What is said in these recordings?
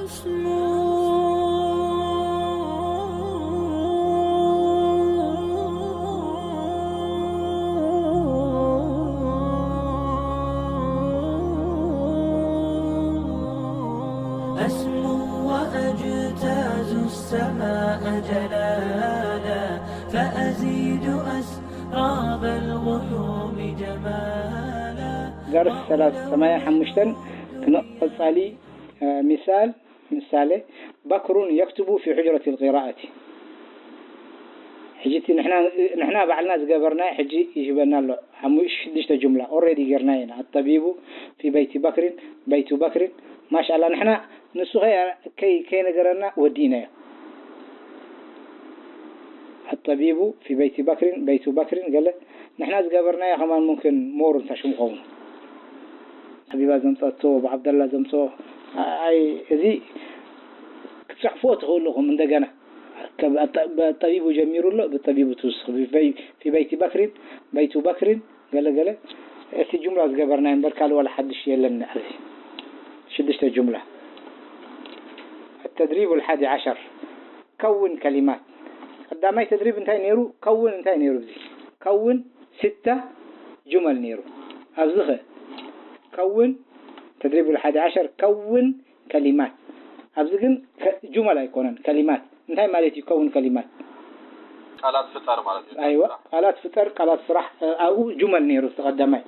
أسمو أسمو وأجتاز السماء جلالا، فأزيد أسراب الغيوم جمالا. درس ثلاث ثمانية حمشتن كنقص علي ሚሳል ምሳሌ፣ በክሩን የክትቡ ፊ ሑጅረት ልቂራኣቲ። ሕጂ እቲ ንሕና ንሕና ባዕልና ዝገበርናዮ ሕጂ ይህበና ኣሎ። ሓሙሽ ሽዱሽተ ጁምላ ኦሬዲ ጌርና ኢና። ኣጠቢቡ ፊ በይቲ በክሪን በይቱ በክሪን ማሻላ ንሕና ንሱ ከይ- ከይ- ከይነገረና ወዲእናዮ። ኣጠቢቡ ፊ በይቲ በክሪን በይቱ በክሪን ገለ ንሕና ዝገበርናዮ ከማን ሙምክን ሞር እንታይ ሽሙ ኸውን። ሓቢባ ዘምፀቶ ብዓብደላ ዘምፅኦ ኣይ እዚ ክትፅሕፍዎ ትኽእሉ ኢኹም እንደገና። ከብ- ኣጠ- ብጠቢቡ ጀሚሩ ኣሎ ብጠቢቡ ትውስኽ ፊ በይ- ፊ በይቲ በክሪን በይቱ በክሪን ገለ ገለ እቲ ጁምላ ዝገበርናዮ እምበር ካልእ ዋላ ሓድሽ የለን ኣብዚ ሽዱሽተ ጁምላ። التدريب الحادي عشر كون كلمات ቀዳማይ ተድሪብ እንታይ ነይሩ? ከውን እንታይ ነይሩ? እዚ ከውን ስተ ጁመል ነይሩ። ኣብዚ ኸ ከውን ተድሪብ الحادي عشر ከውን ከሊማት ኣብዚ ግን ከ- ጁመል ኣይኮነን ከሊማት እንታይ ማለት እዩ ከውን ከሊማት ቃላት ፍጠር ማለት እዩ ኣይዋ ቃላት ፍጠር ቃላት ስራሕ እ፣ ኣብኡ ጁመል ነይሩ ዝተቐደማይ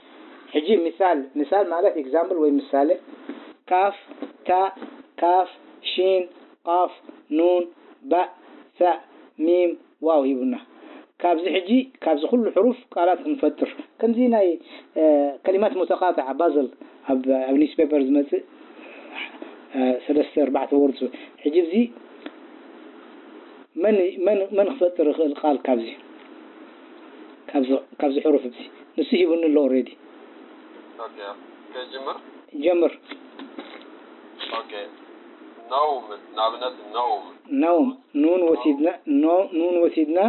ሕጂ ሚሳል ሚሳል ማለት ኤግዛምፕል ወይ ምሳሌ ካፍ ታእ ካፍ ሺን ቃፍ ኑን ባእ ሳእ ሚም ዋው ሂቡና። ካብዚ ሕጂ ካብዚ ኩሉ ሕሩፍ ቃላት ክንፈጥር ከምዚ ናይ ከሊማት ሙተቃጥዓ ባዘል ኣብ ኣብ ኒውስፔፐር ዝመፅእ ሰለስተ ኣርባዕተ ወርድ ሕጂ እዚ መን መን መን ክፈጥር ይኽእል ቃል ካብዚ ካብዚ ካብዚ ሕሩፍ እዚ ንሱ ሂቡኒ ኣሎ ኦሬዲ ኦኬ ከጅምር ጀምር ኦኬ ነውም ንኣብነት ነውም ነውም ኑን ወሲድና ኖ- ኑን ወሲድና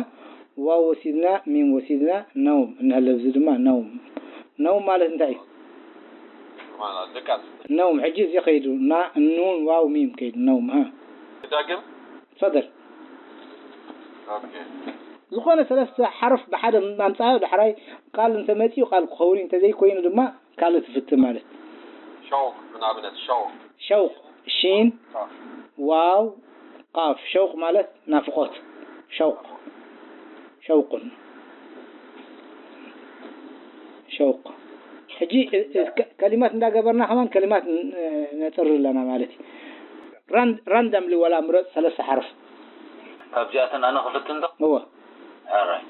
ዋው ወሲድና ሚም ወሲድና ነውም እንሀለ እዚ ድማ ነውም ነውም ማለት እንታይ እዩ ማለት ድቃስ ነውም ሕጂ እዚ ከይዱ ና ኑን ዋው ሚም ከይዱ ነውም ሃ ዳግም ትፈደል ኦኬ ዝኾነ ሰለስተ ሓርፍ ብሓደ ኣምፃዮ ዳሕራይ ቃል እንተመፂኡ ቃል ክኸውን እዩ እንተዘይኮይኑ ድማ ካልእ ትፍትን ማለት ሸውቅ ንኣብነት ሸውቅ ሸውቅ ሺን ዋው ቃፍ ሸውቅ ማለት ናፍቆት ሸውቅ ሸውቁን ሸውቅ ሕጂ እ- እ- ከ- ከሊማት እንዳገበርና ከማን ከሊማት ን- ነፅሪ ኣለና ማለት እዩ ራን- ራንዳምሊ ወላ ምረፅ ሰለስተ ሓርፍ ካብዚኣተን ኣነ ክፍትን ዶ እወ ሕራይ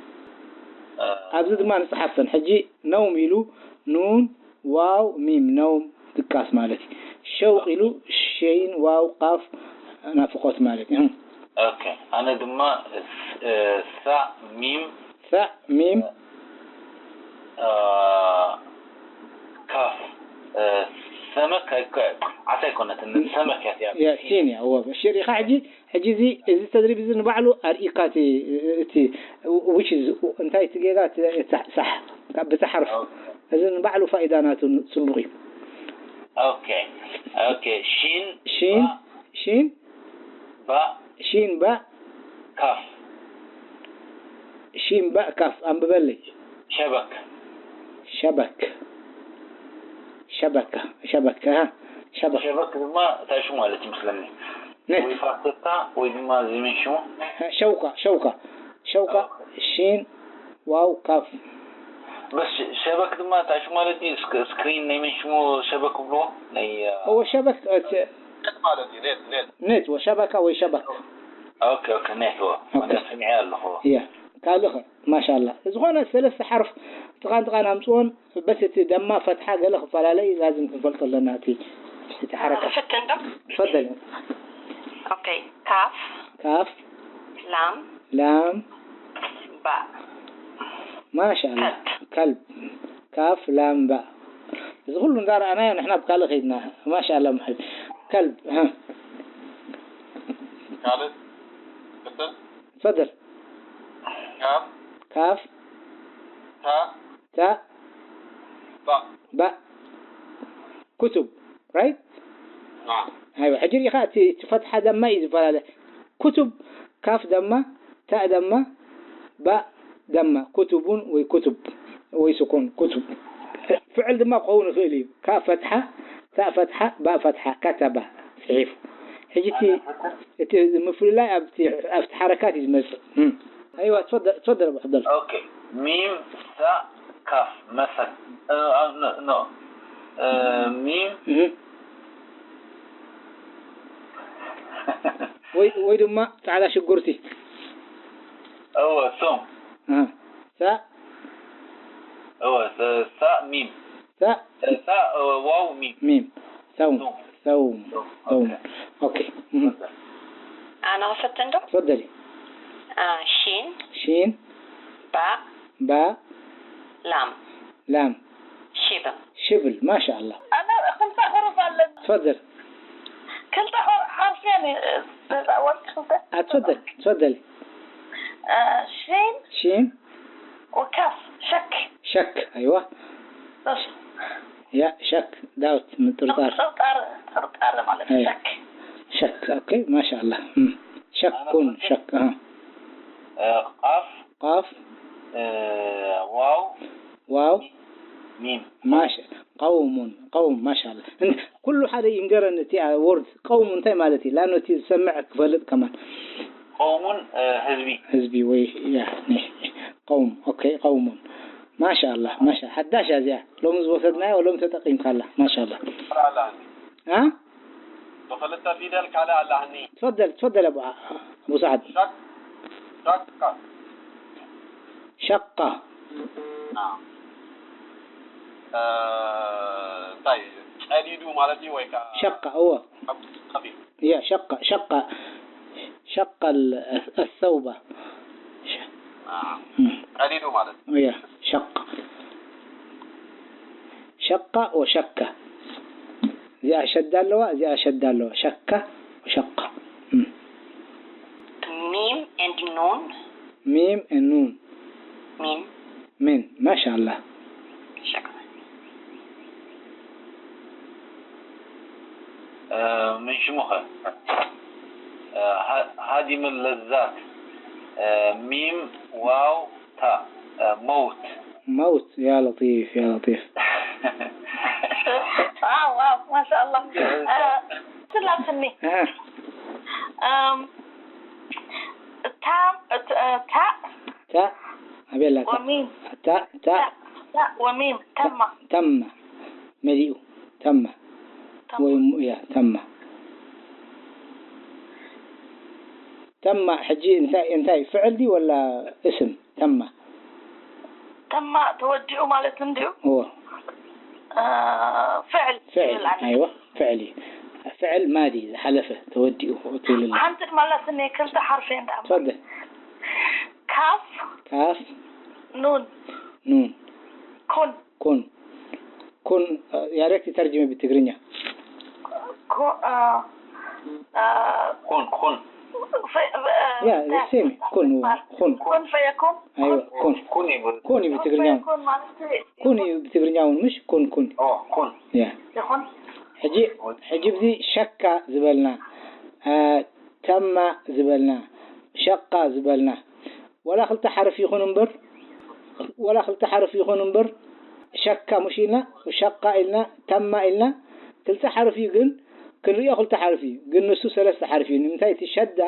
ኣብዚ ድማ ንፅሓፈን ሕጂ ነውም ኢሉ ኑን ዋው ሚም ነውም ድቃስ ማለት እዩ ሸውቅ ኢሉ ሸይን ዋው ቃፍ ናፍቆት ማለት እዩ ኦኬ ኣነ ድማ ሳእ ሚም ሳእ ሚም ካፍ ሰመክ ዓሳ ኣይኮነትን ሰመክ እያ ሲን እያ እወ ሽሪኻ ሕጂ ሕጂ እዚ እዚ ተድሪብ እዚ ንባዕሉ ኣርእካ እቲ እቲ which is እንታይ እቲ ጌጋ እቲ ሳሕ ብቲ ሓርፍ እዚ ንባዕሉ ፋኢዳ ናቱ ጽቡቕ እዩ ኦኬ ኦኬ ሺን ሺን ሺን ባእ ሺን ባእ ካፍ ሺን ባእ ካፍ ኣንብበለይ ሸበክ ሸበክ ሸበካ ሸበካ ሸበክ ሸበክ ድማ እንታይ ሽሙ ማለት ይመስለኒ ነት ወይ ፋሰታ ወይ ድማ እዚ ምን ሽሙ ሸውካ ሸውካ ሸውካ ሺን ዋው ካፍ በስ ሸበክ ድማ እንታይ ሽሙ ማለት እዩ ስክሪን ናይ ምን ሽሙ ሸበክ ብሎ ናይ እወ ሸበክ ነት ማለት እዩ ኔት ኔት ነት ወሸበካ ወይ ሸበክ ኦኬ ኦኬ ኔት ወ ሰሚዐ ኣለኹ እያ ካልእኸ ማሻላ ዝኾነ ሰለስተ ሓርፍ ጥቓን ጥቓን ኣምፅኦን በስ እቲ ደማ ፈትሓ ገለ ክፈላለይ ላዝም ክንፈልጦ ኣለና እቲ እቲ ሓረካ ፍትን ዶ ፈደል ኦኬ ካፍ ካፍ ላም ላም ባእ ማሻላ ከልብ ካፍ ላም ባእ እዚ ኩሉ እንዳረኣናዮ ንሕና ብካልእ ከይድና ማሻላ ምሕል ከልብ ሃ ካልእ ፍትን ፈደል ካፍ ካፍ ታ ታ ባእ ባእ ኩቱብ ራይት ኣይዋ፣ ሕጂ ርኢኻ፣ እቲ፣ እቲ ፈትሓ ደማ እዩ ዝፈላለ። ኩቱብ፣ ካፍ ደማ፣ ታእ ደማ፣ ባእ ደማ፣ ኩቱቡን ወይ ኩቱብ ወይ ስኩን፣ ኩቱብ። ፍዕል ድማ ክኸውን ይኽእል እዩ። ካፍ ፈትሓ፣ ታእ ፈትሓ፣ ባእ ፈትሓ፣ ከተባ፣ ጽሒፉ። ሕጂ እቲ፣ እቲ ምፍልላይ ኣብቲ፣ ኣብቲ ሓረካት እዩ ዝመጽእ። እም። ኣይዋ፣ ትፈደል፣ ትፈደል ኣቡ ዓብደላ። ኦኬ። ሚም፣ ሳእ፣ ካፍ፣ መሰል። እ፣ ኖ፣ ኖ። እ፣ ሚም። እህ። ወይ፣ ወይ ድማ ጻዕዳ ሽጉርቲ። እወ፣ ሶም። ኣሃ። ሳእ። እወ፣ እ፣ ሳእ፣ ሚም። ሳእ። እ፣ ሳእ፣ እ፣ ዋው፣ ሚም። ሚም። ሰውም። ሶም። ሰውም። ሶም። ሰውም። ኦኬ። ኦኬ። እህ። ኣነ ክፍትን ዶ? ትፈደሊ። አ፣ ሺን፣ ሺን። ባእ፣ ባእ። ላም፣ ላም። ሽብል። ሽብል። ማሻ ኣላህ። أنا خمسة حروف على ትፈደል። كل حرف يعني تتأول خمسة ኣትፈደል። ትፈደሊ። آه، شين ሺን። وكاف شك ሸክ። ኣይዋ። بس ያ ሸክ። ዳውት፣ ምጥርጣር። ጥርጣር ጥርጣር ማለት أي. شك ሸክ። ኦኬ። ማሻ ኣላህ። እም። ሸኩን። ሸክ። ኣሃ። እ፣ ቃፍ፣ ቃፍ። እ፣ ዋው፣ ዋው። ሚም። ማሽ-፣ ቀውሙን፣ ቀውም። ማሻ ኣላህ። እንት-፣ ኩሉ ሓደ ይንገረን እቲ፣ አ፣ ወርድ ቀውም እንታይ ማለት እዩ? ላኖ እቲ ዝሰምዕ ክፈልጥ ከማን። ቀውሙን፣ እ፣ ህዝቢ። ህዝቢ ወይ፣ ያ፣ ኒ-፣ ቀውም። ኦኬ፣ ቀውሙን። ማሻ ኣላህ፣ ማሻ። ሓዳሽ እያ እዚኣ። ሎሚ ዝወሰድናዮ፣ ሎሚ ተጠቂምካላ። ማሻ ኣላህ። ኣላህኒ። አ? ብኽልተ ፊደል ካልእ ኣላህኒ። ትፈደል፣ ትፈደል ኣቡ፣ ኣቡ ሰዓድ። ሸቅ፣ ሸቅ። ሸቃ። እ፣ እንታይ፣ ጨዲዱ ማለት እዩ ወይ ከዓ ሸቃ፣ እወ። ከቢድ። ያ፣ ሸቃ፣ ሸቃ። ሸቃ ال-، الثوب. ሸ-፣ አ፣ እም። ጨዲዱ ማለት ነው። ያ፣ ሸቃ። ሸቃ ወሸካ። እዚኣ ሸዳ ኣለዋ፣ እዚኣ ሸዳ ኣለዋ። ሸካ ወሸቃ። እም። ሚም and ኑን። ሚም ኑን። ሚም። ሚን። ማሻ ኣላህ። ሸክረን። እ፣ ምን ሽሙኸ? እ፣ ሃ-፣ ሃዲም ለዛት። እ፣ ሚም፣ ዋው፣ ታ። እ፣ መውት። መውት። ያ ለጢፍ፣ ያ ለጢፍ። واو واو ما شاء الله آه، سلافني ኣሃ። أم، تام ت- آه، تاء ታ፣ ኣበላ ታ። وميم ታ፣ ታ። تاء تاء وميم تم ተማ። መሊኡ። ተማ። ወይ تم ሙ-፣ ያ፣ ተማ። ተማ፣ ሕጂ እንታይ፣ እንታይ፣ ፍዕል ድዩ ወላ እስም? ተማ። تم ተወዲኡ ማለት እንድዩ እዎ። آه، فعل ፍዕል። ይብል ኣነ። ኣይዋ፣ ፍዕል እዩ። ፍዕል ማዲ፣ ዝሓለፈ፣ ተወዲኡ፣ ትብል ኣላ። ሓንቲ ድማ ኣላትኒ ክልተ ሓርፊ እንዳ ትፈደል። ካፍ ካፍ፣ ኑን ኑን፣ ኩን ኩን። ኩን፣ ያ ريت تترجمي بالتقرينيا. ኩ- አ- አ- ኩን፣ ኩን። ፈ- አ- ያ፣ ሴም፣ ኩን፣ ኩን። ኩን ፈየኩን ኣይዋ፣ ኩን። ኩን ይብል። ኩን እዩ ብትግርኛ። ኩን ማለት ኩን እዩ ብትግርኛ እውን፣ ምሽ? ኩን፣ ኩን። ኦ፣ ኩን። ያ። ይኹን ሕጂ፣ ሕጂ ብዚ ሸካ ዝበልና፣ አ፣ ተማ ዝበልና፣ ሸቃ ዝበልና፣ ዋላ ክልተ ሓርፍ ይኹን እምበር፣ ዋላ ክልተ ሓርፍ ይኹን እምበር፣ ሸካ ምሽ ኢልና፣ ሸቃ ኢልና፣ ተማ ኢልና፣ ክልተ ሓርፍ እዩ ግን፣ ክንሪኦ ክልተ ሓርፍ እዩ፣ ግን ንሱ ሰለስተ ሓርፍ እዩ። ንምንታይ እቲ ሸዳ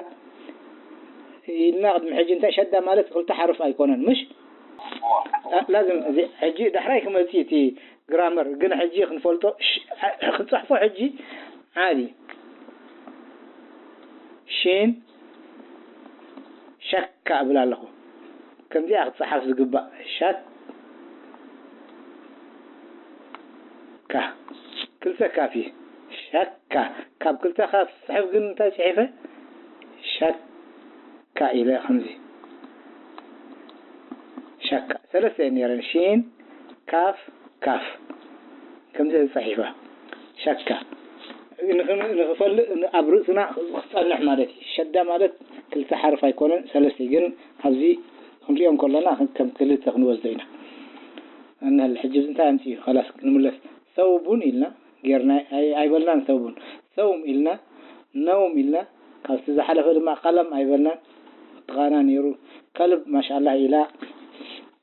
ኢልና ቅድሚ ሕጂ፣ እንታይ ሸዳ ማለት ክልተ ሓርፍ ኣይኮነን፣ ምሽ? አ፣ ላዝም እዚ ሕጂ ዳሕራይ ክመጽእ እቲ ግራመር፣ ግን ሕጂ ክንፈልጦ ሽ-፣ አ፣ ክንጽሕፎ ሕጂ ዓሊ። ሺን ሸካ እብል ኣለኹ። ከምዚኣ ክትጸሓፍ ዝግባእ። ሸካ። ክልተ ካፍ እዩ። ሸካ። ካብ ክልተ ካፍ ዝጽሕፍ ግን እንታይ ጽሒፈ? ሸካ ኢለ ከምዚ። ሸካ። ሰለስተ እየን ነይረን። ሺን፣ ካፍ፣ ካፍ። ከምዚ ተጻሒፋ። ሸካ። ንኽን-፣ ንኽፈልእ ን-፣ ኣብ ርእስና ክጸንሕ ማለት እዩ። ሸዳ ማለት ክልተ ሓርፍ ኣይኮነን፣ ሰለስተ እዩ። ግን ኣብዚ ክንሪኦ እንከለና ከም ክልተ ክንወስዶ ኢና። እንሀል ሕጂ እንታይ ኣምጽኡ? ኸላስ ንምለስ። ሰውቡን ኢልና ጌርና ኣይ-፣ ኣይበልናን ሰውቡን። ሰውም ኢልና፣ ነውም ኢልና፣ ካብቲ ዝሓለፈ ድማ ቀለም ኣይበልናን። ጥቓና ነይሩ። ከልብ ማሻኣላህ ኢላ፣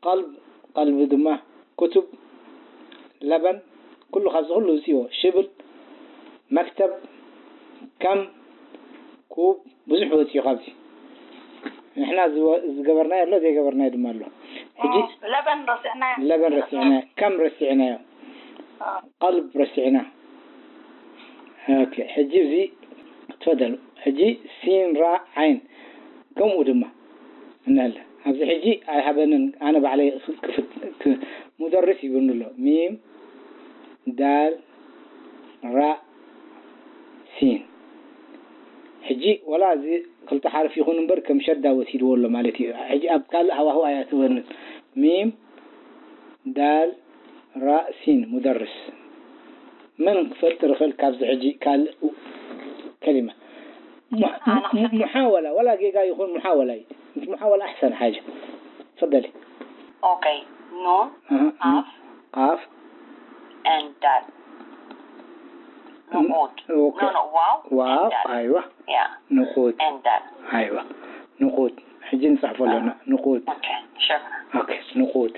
ቀልብ፣ ቀልቢ ድማ፣ ክቱብ፣ ለበን፣ ኩሉ ካብዚ ኩሉ ውፅእዎ። ሽብል፣ መክተብ፣ ከም፣ ኩብ፣ ብዙሕ ወፅኡ ካብዚ። ንሕና ዝወ-፣ ዝገበርናዮ ኣሎ፣ ዘይገበርናዮ ድማ ኣሎ። ሕጂ እ፣ ለበን ረሲዕናዮ። ለበን ረሲዕናዮ፣ ከም ረሲዕናዮ፣ እ። ቀልብ ረሲዕና። ኦኬ፣ ሕጂ እዚ ትፈደሉ። ሕጂ ሲን፣ ራ፣ ዓይን፣ ከምኡ ድማ እንሀለ። ኣብዚ ሕጂ ኣይሃበንን፣ ኣነ ባዕለይ ክፍት፣ ክ-፣ ሙደርስ ይብሉኒ ኣሎ። ሚም፣ ዳል፣ ራእ፣ ሲን። ሕጂ ወላ እዚ ክልተ ሓርፍ ይኹን እምበር ከም ሸዳ ወሲድዎ ኣሎ ማለት እዩ። ሕጂ ኣብ ካልእ ሃዋህው ኣይኣትወንን። ሚም፣ ዳል፣ ራእ፣ ሲን፣ ሙደርስ። መን ክፈልጥር ይኽእል ካብዚ ሕጂ ካልእ ከሊማ? ሙ-፣ ኣነ ሙ-፣ ሙሓወላ፣ ወላ ጌጋ ይኹን ሙሓወላ እዩ። ምስ ሙሓወላ ኣሕሰን ሓጀ። ተፈደሊ። ኦኬ። ኑን፣ ኣሃ፣ ቃፍ፣ ቃፍ፣ and ዳል። ንቑድ። ኦኬ። ኖ፣ ኖ፣ ዋው፣ ዋው፣ and ዳል። ኣይዋ። ያ። ንቑድ። And ዳል። ኣይዋ። ንቑድ። ሕጂ ንጽሕፎ ኣለና። ንቑድ። ኦኬ፣ ሽር። ኦኬ፣ ንቑድ።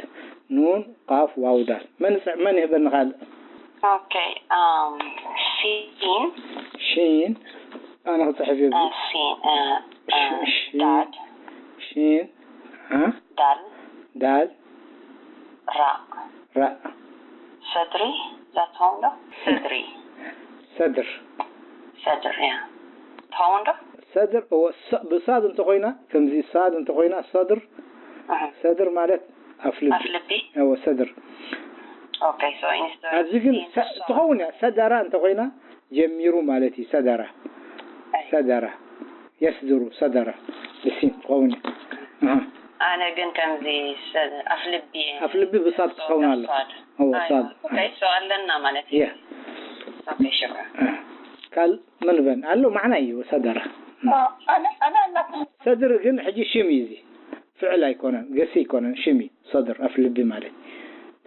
ኑን፣ ቃፍ፣ ዋው፣ ዳል። መን ይጽ-፣ መን ይህበኒ ካልእ? ኦኬ፣ ኣም፣ ሲን። ሺን። ኣነ ክጽሕፍ እየ። እ፣ ሲን፣ እ፣ እ፣ ሺ-፣ ሺን። ዳል። ሺን። እ? ዳል። ዳል። ራእ። ራእ። ሰድሪ፣ ዛት ሆም ዶ? ሰድሪ። ሰድር። ሰድር፣ ያ። ትኸውን ዶ? ሰድር፣ እወ፣ ሰ-፣ ብሳድ እንተኾይና፣ ከምዚ ሳድ እንተኾይና፣ ሰድር፣ ኣሃ። ሰድር ማለት ኣፍልቢ። ኣፍልቢ? እወ፣ ሰድር። ኦኬ፣ so instead of ኣብዚ ግን ሲን፣ ሰ-፣ ሶ-፣ ትኸውን እያ፣ ሰደራ እንተኾይና፣ ጀሚሩ ማለት እዩ፣ ሰደራ። ኣይ። ሰደራ። የስድሩ፣ ሰደራ። ብሲን ትኸውን እያ። ኣሃ። ኣነ ግን ከምዚ ሰ-፣ ኣፍልቢ እየ። ኣፍልቢ ብሳድ ክኸውን ኣሎ። ሳድ። እወ፣ ኣይ፣ ሳድ። ኦኬ፣ so ኣለና ማለት እዩ። ያ። ኦኬ፣ ሽክራን። እ፣ ካል-፣ ምን በን ኣሎ ማዕና እዩ ሰደራ። እ፣ ኣነ፣ ኣነ እናት-፣ ሰድር ግን ሕጂ ሽም እዩ እዚ። ፍዕል ኣይኮነን፣ ገሲ ኣይኮነን፣ ሽም እዩ። ሰድር፣ ኣፍ ልቢ ማለት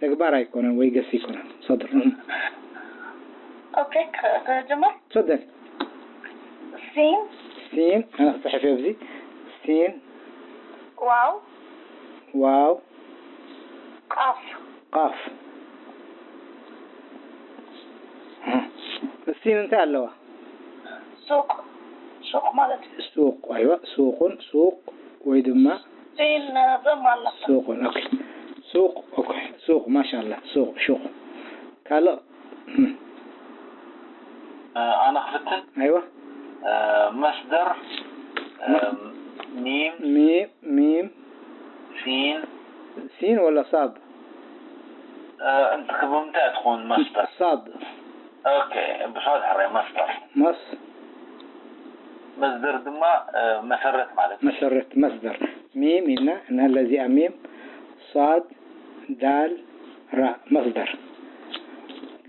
ተግባር ኣይኮነን ወይ ገሲ ኣይኮነን። ሰድር። እ። ኦኬ፣ ከ-፣ ከጀመር? ተፈደል። ሲን። ሲን፣ ኣነ ክጽሕፍ እየ ኣብዚ። ሲን። ዋው። ዋው። ቃፍ። ቃፍ። እ፣ ሲን እንታይ ኣለዋ? ሱቅ፣ ሱቅ ማለት እዩ። ሱቅ፣ ኣይዋ፣ ሱቁን፣ ሱቅ ወይ ድማ ሲን በም ኣለካ። ሱቁን፣ ኦኬ። ሱቅ፣ ኦኬ። ሱቅ፣ ማሻላ፣ ሱቅ፣ ሹቅ። ካልእ? እ፣ ኣነ ክፍትን። ኣይዋ። እ፣ መስደር፣ እ፣ መ-፣ ሚም። ሚም፣ ሚም። ሲን። ሲን ወላ ሳድ? እ፣ እንት-፣ ብምንታይ ትኸውን መስደር? ሳድ። ኦኬ፣ ብሳድ ሕራይ መስደር። መስ-፣ መስደር ድማ፣ እ፣ መሰረት ማለት እዩ። መሰረት፣ መስደር። ሚም ኢልና፣ እና ለዚኣ ሚም፣ ሳድ፣ ዳል፣ ራ፣ መስደር።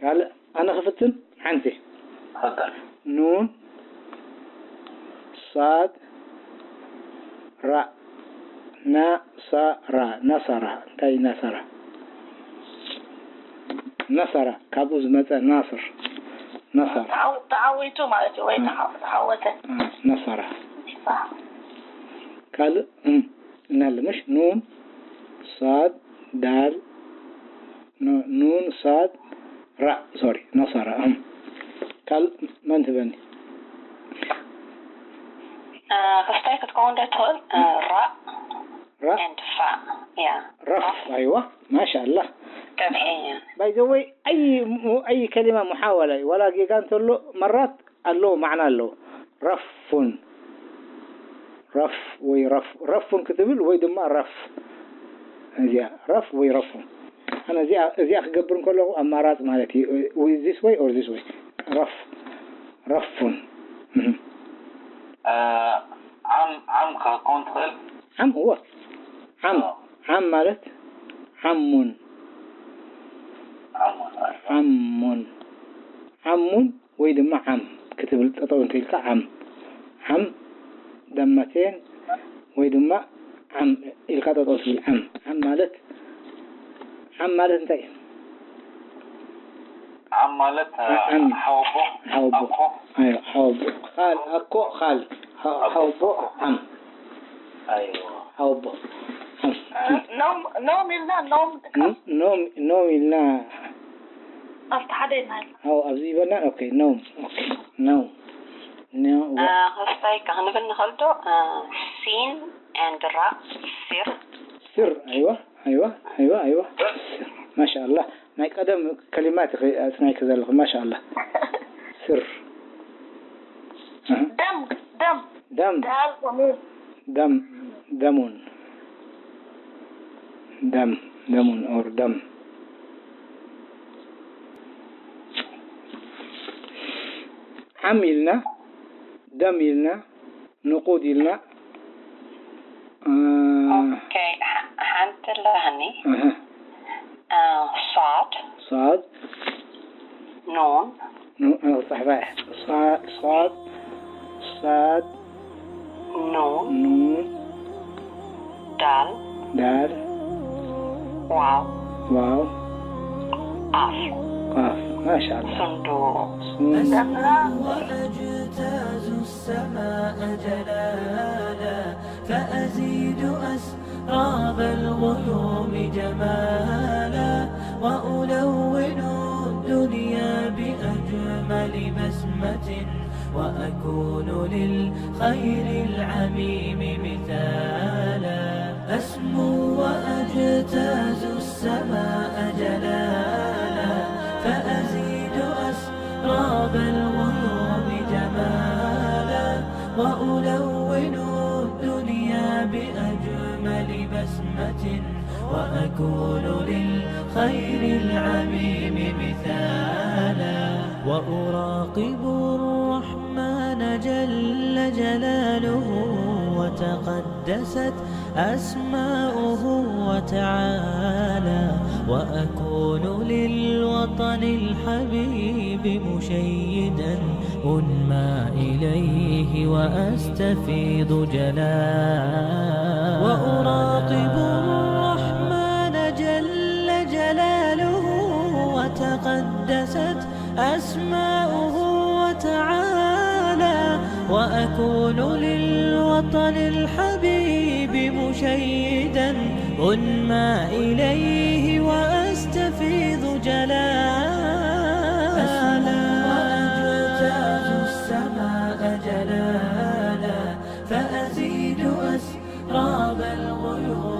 ካልእ ኣነ ክፍትን ሓንቲ። ተፈደል። ኑን፣ ሳድ፣ ራ፣ ናሳራ፣ ናሳራ። እንታይ ናሳራ? ናሳራ፣ ካብኡ ዝመጸ ናስር። ናሳራ። ተዓው-፣ ተዓዊቱ ማለት እዩ፣ ወይ እ። ተዓ-፣ ተዓወተ። እ፣ ናሳራ። ይፋ። ካልእ፣ እ፣ እናለ፣ ምሽ? ኑን፣ ሳድ፣ ዳል፣ ኑ-፣ ኑን፣ ሳድ፣ ራ፣ ሶሪ፣ ናሳራ። እም። ካልእ መን ትበኒ? እ፣ ክስታይ ክትከውን ዶ ትኽእል? እ፣ ራ ራ? And ፋ። ያ። ረፍ፣ ኣይዋ፣ ማሻኣላህ። ቀንኤ፣ ያ። By the way፣ ኣይ ሙ-፣ ኣይ ከሊማ ሙሓወላ እዩ። ዋላ ጌጋ እንተሎ መራት ኣለዎ፣ ማዕና ኣለዎ። ረፉን። ረፍ ወይ ረፍ-፣ ረፉን ክትብል ወይ ድማ ረፍ። እዚኣ ረፍ ወይ ረፉን። ኣነ እዚኣ፣ እዚኣ ክገብር እንከለኹ ኣማራጽ ማለት እዩ። With this way or this way። ረፍ፣ ረፉን። እህ። እ፣ ዓም፣ ዓም ክትከውን ትኽእል? ዓም፣ እወ። ዓም፣ ዓም ማለት ዓሙን። ዓሙን፣ ኣይ። ዓሙን። ዓሙን ወይ ድማ ዓም ክትብል ጠጠው እንተኢልካ ዓም። ዓም ደመቴን ወይ ድማ ዓም ኢልካ ጠጠው ትብል ዓም። ዓም ማለት፣ ዓም ማለት እንታይ እዩ? ዓም ማለት፣ ዓ-፣ ዓም። ሓወቦ፣ ሓወቦ። ኣኮ። ኣይዋ፣ ሓወቦ። ኻል፣ ኣኮ፣ ኻል። ሓ-፣ ሓወቦ፣ ዓም። ኣይዋ። ሓወቦ። ዓም። ኖም፣ ኖም ኢልና፣ ኖም ጥቀስ። ኖም፣ ኖም ኢልና። ኣብቲ ሓደ ኢልና። ኣው፣ ኣብዚ ይበልና። ኦኬ፣ ኖም። ኦኬ፣ ኖም። ኖ-፣ ዋ-፣ እ፣ ክስታይ ክንብል ንኽእል ዶ? እ፣ ሲን ኤንድ ራ፣ ሲር። ስር፣ ኣይዋ፣ ኣይዋ፣ ኣይዋ፣ ኣይዋ። ማሻኣላህ። ናይ ቀደም ከሊማት ኢኺ ኣጽኒዕኪ ዘለኺ፣ ማሻኣላህ። ስር። ኣህ። ደም፣ ደም። ደም። ዳል፣ ደም። ደም፣ ደሙን። ደም፣ ደሙን፣ ኦር ደም። ዓም ኢልና፣ ደም ኢልና፣ ንቁድ ኢልና። እ፣ ኦኬ፣ ሓ-፣ ሓንቲ ኣለኒ። እህ። እ፣ ሷድ። ሷድ። ኑን። ኑ-፣ እ፣ ክጽሕፋ እየ። ሷ-፣ ሷድ። ሷድ። ኑን። ኑን። ዳል። ዳል። ዋው። ዋው። ቃፍ። ቃፍ። ማሻኣላህ። ስንዱቅ። ስንዱቅ። أسمو وأجتاز السماء جلالا، فأزيد أسراب الغيوم جمالا، وألون الدنيا بأجمل بسمة، وأكون للخير العميم مثالا. أسمو وأجتاز السماء جلالا، فأزيد أسراب الغيوم جمالا، وألون الدنيا بأجمل بسمة، وأكون للخير العميم مثالا. وأراقب الرحمن جل جلاله، وتقدست أسماؤه وتعالى، وأكون للوطن الحبيب مشيدا أنمى إليه وأستفيض جلالا. وأراقب الرحمن جل جلاله، وتقدست أسماؤه وتعالى، وأكون للوطن الحبيب مشيدا أنمى إليه وأستفيض جلالا. أسمو وأجتاز السماء جلالا، فأزيد أسراب الغيوم